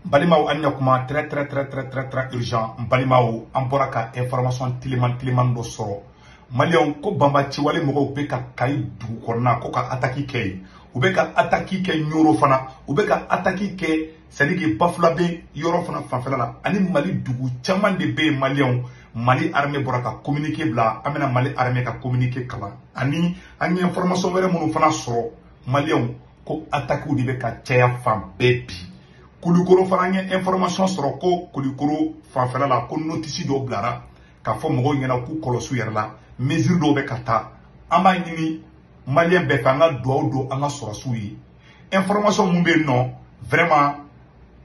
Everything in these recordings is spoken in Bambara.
Balimaw, an ɲakuma, très très très très très très urgent. N balimaw, an bɔra ka information teliman teliman dɔ sɔrɔ. Maliyɛnw, ko banbaciwale mɔgɔw bɛ ka Kayi dugu kɔnɔna ko ka attaque kɛ yen, u bɛ ka attaque kɛ Ɲoro fana, u bɛ ka attaque kɛ, c'est à dire que Bafulabe yɔrɔ fana fanfɛla la, ani Mali dugu caman de bɛ yen. Maliyɛnw, Mali armée bɔra ka communiqué bila. An bɛna Mali armée ka communiqué kalan, ani an ye information wɛrɛ minnu fana sɔrɔ. Maliyɛnw, ko attaque de bɛ ka caya fan bɛɛ bi. Kulikoro fana, an ye information sɔrɔ ko Kulikoro fanfɛla la, ko notice dɔw bilara k'a fɔ mɔgɔw ɲɛna k'u kɔlɔsi u yɛrɛ la, mesure dɔw bɛ ka ta. An b'a ɲini maliyɛn bɛɛ fɛ, an ka dugawu don an ka sɔrɔsiw ye. Information mun bɛ yen nɔ, vraiment,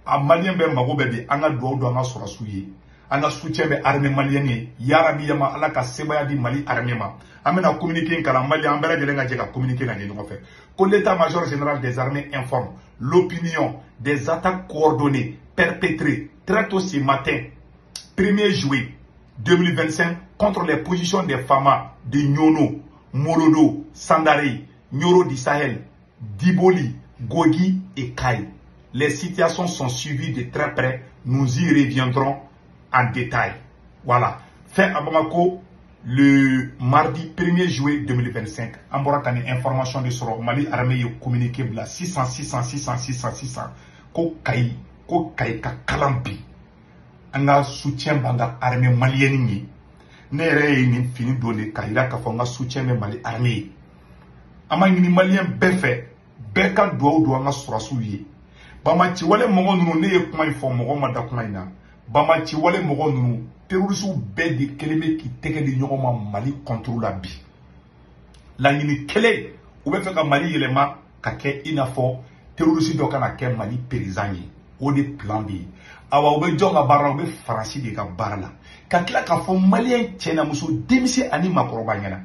a maliyɛn bɛɛ mago bɛ bi, an ka dugawu don an ka sɔrɔsiw ye. An ka soutien bɛ armée malienne ye. Yarabi yama, Ala ka sebaya di Mali armée ma. An bɛna communiqué in kalan. Mali, an bɛɛ lajɛlen ka jɛ ka communiqué lajɛ ɲɔgɔn fɛ. Ko l'état-major général des armées informe l'opinion des attaques coordonnées perpétrées très tôt ce matin, 1er juillet 2025, contre les positions des FAMA de Niono, Molodo, Sandaré, Nioro du Sahel, Diboli, Gogui et Kayes. Les situations sont suivies de très près. Nous y reviendrons en détail. Voilà. Fait à Bamako le mardi 1er juillet 2025. An bɔra ka nin information de sɔrɔ. Mali armée ye communiqué bila 600 600 600 600 600, ko Kayi, ko Kayi ka kalan bi. An ka soutien b'an ka armée malienne ye. Ne yɛrɛ ye nin fini don de k'a yira k'a fɔ n ka soutien bɛ Mali armée ye. An b'a ɲini maliyɛn bɛɛ fɛ, bɛɛ ka dugawu don an ka sɔrɔsiw ye. Bamaciwale mɔgɔ ninnu, ne ye kuma in fɔ, mɔgɔ ma da kuma in na. Bamaciwale mɔgɔ ninnu, terroristew bɛɛ de kelen bɛ k'i tɛgɛ di ɲɔgɔn ma Mali contre la bi. Laɲini kelen, u bɛ fɛ ka Mali yɛlɛma ka kɛ i n'a fɔ terroriste dɔ kana kɛ Mali président ye. O de plan bɛ yen. Awa, u bɛ jɔn ka baara la? U bɛ Faransi de ka baara la. Ka tila k'a fɔ maliyɛn cɛ n'a muso, denmisɛn ani maakɔrɔba ɲɛna,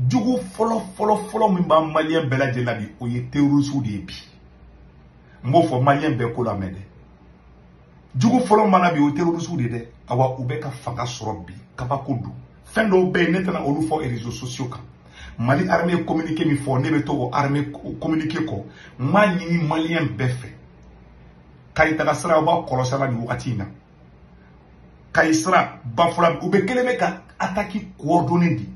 jugu fɔlɔ fɔlɔ fɔlɔ min b'an maliyɛn bɛɛ lajɛlen la bi, o ye terroristew de ye bi. N b'o fɔ maliyɛn bɛɛ ko la mɛn dɛ. Jugu fɔlɔ mana bi, o ye terroristew de ye dɛ. Awa, u bɛ ka fanga sɔrɔ bi, kabako don. Fɛn dɔw bɛ yen, ne tɛna olu fɔ réseaux sociaux kan. Mali armée ye communiqué min fɔ, ne bɛ to o armée communiqué kɔ. N b'a ɲini maliyɛn bɛɛ fɛ, Kayi taga sira, aw b'a kɔlɔsi a la nin wagati in na. Kayi sira, Bafula, u bɛ kelen bɛ ka attaque coordonnée di.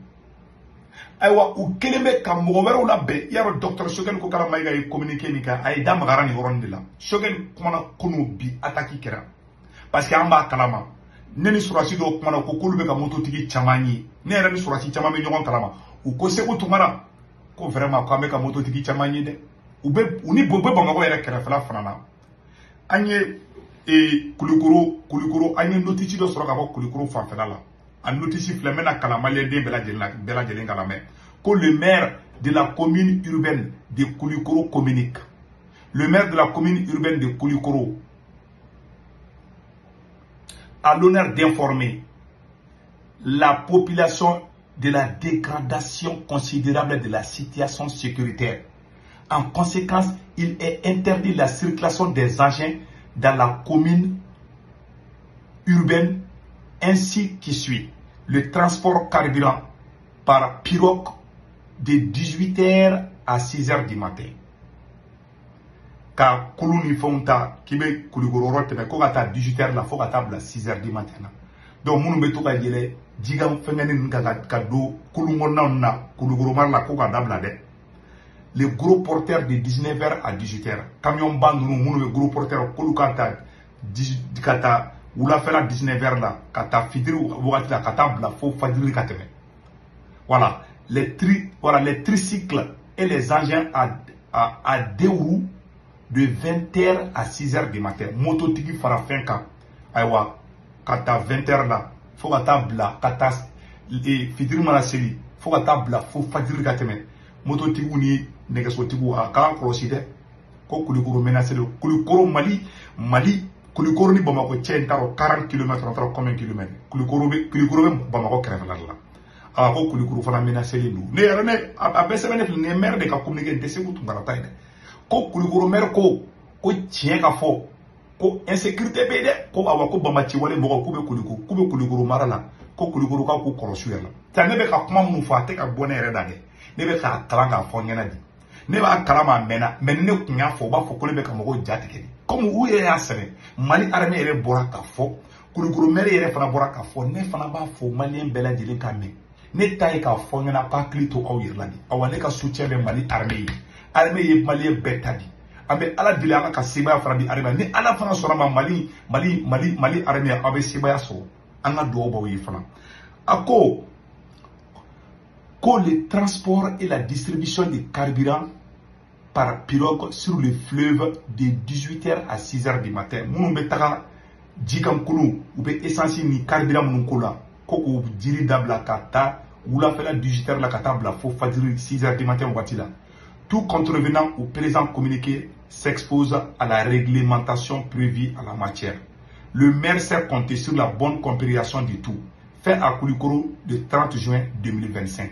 Ayiwa, u kelen bɛ ka mɔgɔ wɛrɛw labɛn. I y'a dɔn, docteur Choguel Kokalla Maïga ye communiqué min kɛ, a ye da magara nin yɔrɔnin de la. Choguel kumana kunun, bi attaque kɛra, parce que an b'a kalama. Ne ni sɔrɔdasi dɔw kumana, ko k'olu bɛ ka mototigi caman ye. Ne yɛrɛ ni sɔrɔdasi caman bɛ ɲɔgɔn kalama. U ko Segu Tunkara ko vraiment, ko an bɛ ka mototigi caman ye dɛ. U bɛ u ni u bɛ Bamakɔ yɛrɛ kɛrɛfɛla fana na. An ye Kulikoro, Kulikoro, an ye notice dɔ sɔrɔ ka bɔ Kulikoro fanfɛla la. A notice filɛ, n bɛna kalan maliyɛnden bɛɛ lajɛlen la, bɛɛ lajɛlen ka lamɛn. Ko le maire de la commune urbaine de Koulikoro communique: le maire de la commune urbaine de Koulikoro a l'honneur d'informer la population de la dégradation considérable de la situation sécuritaire. En conséquence, il est interdit la circulation des engins dans la commune urbaine ainsi qui suit. Le transport carburant par pirogue de 18h à 6h du matin. Ka kulu ni fɛnw ta k'i bɛ Kulikoro yɔrɔ tɛmɛ, ko ka taa 18h la fo ka taa bila 6h du matin na. Donc minnu bɛ to ka yɛlɛ jikan fɛngɛnin ninnu kan ka don kulun kɔnɔnaw na Kulikoro mara la, ko ka dabila dɛ. Les gros porteurs de 19h à 18h, camion ba ninnu minnu bɛ gros porteurs, k'olu ka ta ka taa wulafɛla 19h la ka taa fitiri wagati la ka taa bila fo fajiri ka tɛmɛ. Voilà, les tricycles et les engins à deux roues de 20h à 6h du matin. Mototigi fara fɛn kan, ayiwa, ka taa 20h la fo ka taa bila ka taa fitiri mana seli fo ka taa bila fo fajiri ka tɛmɛ. Mototigiw ni nɛgɛsotigiw, a k'an kɔlɔsi dɛ, ko Kulikoro menacé don. Kulikoro, Mali Kulikoro ni Bamakɔ cɛ, n t'a dɔn 40 km, n t'a dɔn combien kilomètres. Kulikoro bɛ Bamakɔ kɛrɛfɛla de la. A ko Kulikoro fana menacé don. Ne yɛrɛ, ne a bɛɛ sɛbɛn ne filɛ nin ye, maire de ka communiqué, n tɛ Segu Tunkara ta ye dɛ. Ko Kulikoro maire ko tiɲɛ ka fɔ ko insécurité bɛ yen dɛ, ko awa, ko bamaci wale mɔgɔw k'u bɛ Kulikoro, k'u bɛ Kulikoro mara la, ko Kulikoro k'u k'u kɔlɔsi u yɛrɛ la. Ta ne bɛ ka kuma minnu fɔ, a tɛ ka bɔ ne yɛrɛ da dɛ. Ne bɛ k'a kalan k'a fɔ n ɲɛna de. Ne b'a kalama a mɛnna, mais ni ne tun y'a fɔ, u b'a fɔ ko ne bɛ ka mɔgɔw ja tigɛ de. Comme u yɛrɛ y'a sɛbɛn, Mali armée yɛrɛ bɔra k'a fɔ, Kulukoro maire yɛrɛ fana bɔra k'a fɔ, ne fana b'a fɔ maliyɛn bɛɛ lajɛlen k'a mɛn. Ne ta ye k'a fɔ n ɲɛna k'a hakili to aw yɛrɛ la de. Awa ne ka soutien bɛ Mali armée ye. Armée ye maliyɛn bɛɛ ta di. An bɛ Ala deli Ala ka sebaaya fana di armée. Ni Ala fana sɔnna ma Mali armée aw bɛ sebaaya sɔrɔ. An ka dugawu b'aw ye fana. A ko le transport et la distribution de carburant par pirogue sur le fleuve de 18h à 6h du matin. Minnu bɛ taga jikankolon, u bɛ essence ni carburant minnu ko la, ko k'o jiri dabila ka taa wulafɛla 18h la ka taa bila fo fajiri 6h du matin waati la. Tout contrevenant au présent communiqué s'expose à la réglementation prévue à la matière. Le maire sait compter sur la bonne compréhension du tout. Fait à Koulikoro le 30 juin 2025.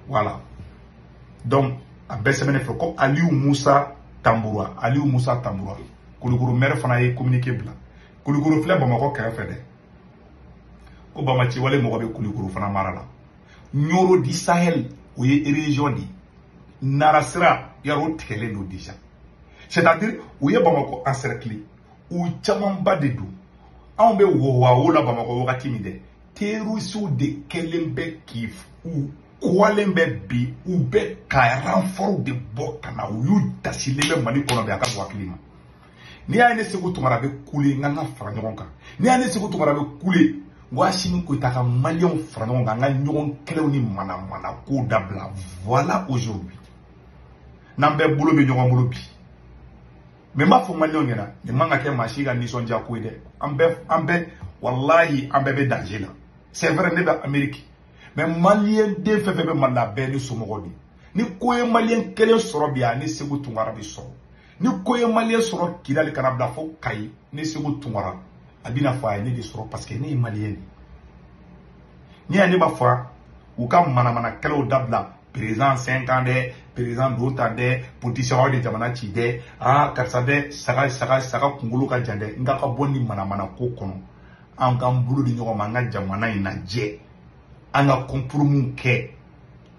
Voilà. Donc, a bɛɛ sɛbɛnnen fɛ ko Aliou Moussa Tamboura. Aliou Moussa Tamboura. Koulikoro maire fana ye communiqué bila. Koulikoro filɛ Bamakɔ kɛrɛfɛ dɛ. Ko Bamaci wale mɔgɔ bɛ Koulikoro fana mara la. Nioro du Sahel, o ye région de ye. Narasira yarɔ tigɛlen don déjà. C'est-à-dire u ye Bamakɔ encercler. U camanba de don. Anw bɛ wo la Bamakɔ wagati min dɛ. Terroristew de kɛlen bɛ k'i u kɔlen bɛ bi, u bɛ ka renfort de bɔ ka na, u y'u dasilen bɛ Mali kɔnɔ bi a ka bɔ hakili ma. N'i y'a ye ne Sékou Tounkara bɛ kule n ka fara ɲɔgɔn kan. N'i y'a ye ne Sékou Tounkara bɛ kule n ko Assimi Goïta ka maliyɛnw fara ɲɔgɔn kan, an ka ɲɔgɔn kɛlɛw ni manamana kow dabila. Voilà aujourd'hui. N'an bɛɛ bolo bɛ ɲɔgɔn bolo bi. Mais n b'a fɔ maliyɛnw ɲɛna, nin man ka kɛ maa si ka nisɔndiya ko ye dɛ. An bɛɛ walahi an bɛɛ bɛ danger la. C'est vrai ne bɛ Amérique. Mais maliyɛn den fɛn fɛn bɛ Mali la, a bɛɛ ni somɔgɔw de. Ni ko ye maliyɛn kelen sɔrɔ bi, a ni Sékou Tounkara bɛ sɔrɔ. Ni ko ye maliyɛn sɔrɔ Kidali kana bila fo Kayi, ni Sékou Tounkara a bɛna fɔ a ye ne de sɔrɔ parce que ne ye maliyɛn de. N'i y'a ne b'a fɔ u ka manamana kɛlɛw dabila, président 5 ans dɛ, président don tan dɛ, politicien aw de jamana ci dɛ, ah karisa dɛ, saga kunkolo ka jan dɛ, n ka bɔ ni manamana ko kɔnɔ. An k'an bolo di ɲɔgɔn ma, an ka jamana in lajɛ. An ka compromis kɛ,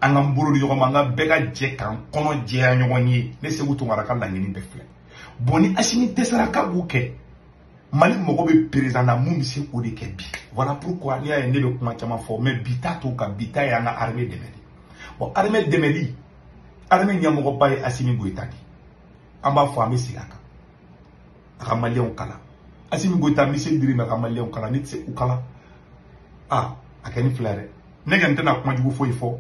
an k'an bolo di ɲɔgɔn ma, an ka bɛɛ ka jɛ k'an kɔnɔ jɛya ɲɔgɔn ye. Ne Sékou Tounkara ka laɲini bɛɛ filɛ. Bon ni Assimi dɛsɛra k'a b'o kɛ, Mali mɔgɔ bɛ président na mun bɛ se k'o de kɛ bi. Voilà pourquoi n'i y'a ye ne bɛ kuma caman fɔ, mais bi ta t'o kan, bi ta ye an ka armée dɛmɛ de. Bon armée dɛmɛli, armée ɲɛmɔgɔba ye Assimi Goïta de. An b'a fɔ an bɛ segin a kan. A ka maliyɛnw kala. Assimi Goïta missile dir'i ma ka maliyɛnw kala, ne tɛ se k'u kala. Ah, a kɛ ni fila yɛrɛ. Ne kɔni tɛna kuma jugu foyi fɔ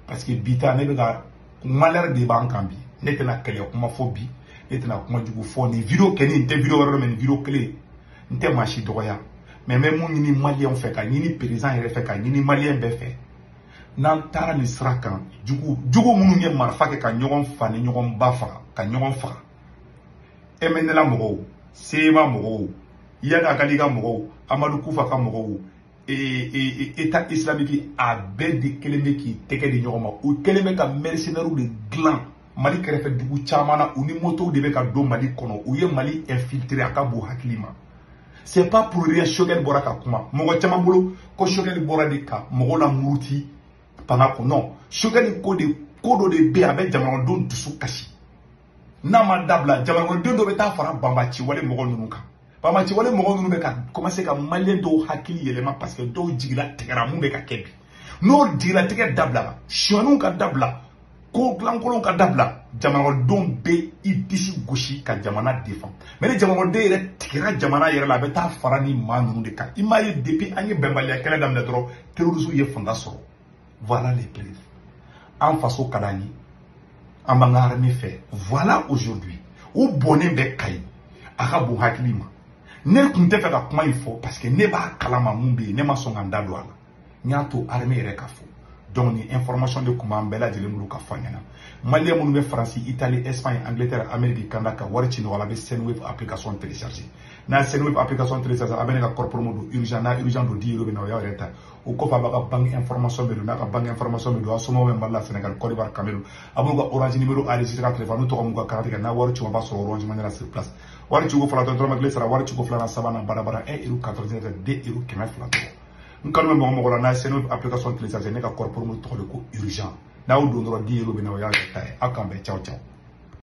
parce que bi ta ne bɛ ka malheur de b'an kan bi. Ne tɛna kɛlɛ kuma fɔ bi, ne tɛna kuma jugu fɔ. Nin vidéo kɛ ni n tɛ vidéo wɛrɛ mɛ nin vidéo kelen n tɛ maa si dɔgɔya. Mais n bɛ mun ɲini maliyɛnw fɛ, ka ɲini président yɛrɛ fɛ, ka ɲini maliyɛn bɛɛ fɛ. N'an taara nin sira kan, jugu minnu ye marifa kɛ ka ɲɔgɔn fa ni ɲɔgɔn ba faga, ka ɲɔgɔn faga. MNLA mɔgɔw, CMA mɔgɔw, Iyad Ag Ghali ka mɔgɔw, Amadou Koufa ka mɔgɔw, État islamique a bɛɛ de kelen bɛ k'i tɛgɛ di ɲɔgɔn ma. U kelen bɛ ka mercenaires de dilan Mali kɛrɛfɛ dugu caman na, u ni motow de bɛ ka don Mali kɔnɔ. U ye Mali infiltrer a ka bon hakili ma. C'est pas pour rien Choguel bɔra ka kuma. Mɔgɔ caman bolo ko Choguel bɔra de ka mɔgɔw la muruti fanga kɔ. Non, Choguel ko dɔ de bɛ yen, a bɛ jamanadenw dusu kasi. N'a ma dabila, jamanaden dɔ bɛ taa fara banbaci wale mɔgɔ ninnu kan. Banbaci wale mɔgɔ ninnu bɛ ka commencer ka maliyɛn dɔw hakili yɛlɛma parce que dɔw jigila tigɛra mun bɛ ka kɛ bi. N'o jigilatigɛ dabila, sonyaniw ka dabila, ko dilankolonw ka dabila, jamanadenw bɛ i disi gosi ka jamana défend. Mais ni jamanaden yɛrɛ tigɛra jamana yɛrɛ la, a bɛ taa fara ni maa ninnu de kan. I m'a ye depuis an ye bɛnbaliya kɛlɛ daminɛ dɔrɔn, terroristes ye fanga sɔrɔ. Voilà les preuves. An faso ka d'an ye, an b'an ka armée fɛ. Voilà aujourd'hui u bɔnnen bɛ Kayi, a ka bon hakili ma. Ne tun tɛ fɛ ka kuma in fɔ parce que ne b'a kalama mun bɛ yen, ne ma sɔn ka n da don a la. N y'a to armée yɛrɛ ka fɔ. Donc ni information de kun b'an bɛɛ lajɛlen bolo ka fɔ an ɲɛna. Maliyɛn minnu bɛ Faransi, Italie, Espagne, Angleterre, Amérique, Canada ka wari ci nɔgɔ la, a bɛ Sendwave application télécharger. N'a ye Sendwave application télécharger, a bɛ ne ka code promo don urgent, n'a urgent don 10 euros bɛ na, o y'aw yɛrɛ ta. O kɔfɛ a b'a ka banque information bɛ don, n'a ka banque information bɛ don, a somɔgɔw bɛ Mali la, Sénégal, Côte d'Ivoire, Cameroun. A b'u ka Orange numéro enregistré ka téléphone, n'u tɔgɔ m'u ka carte kɛ, n'a wari ci, a b'a sɔrɔ Orange Money la sur place. Wari ciko fɔlɔ dɔrɔmɛ kelen sara, wari ciko filanan, sabanan, badabada, 1 euro 99, 2 euro 200 dɔrɔn. N kanu bɛ mɔgɔ mɔgɔ la, n'a ye Sendwave application télécharger, ne ka code promo tɔgɔ de ko urgent. N'a y'o don dɔrɔn 10 euros bɛ na, o y'a yɛrɛ ta ye. Aw k'an bɛn, ciao ciao.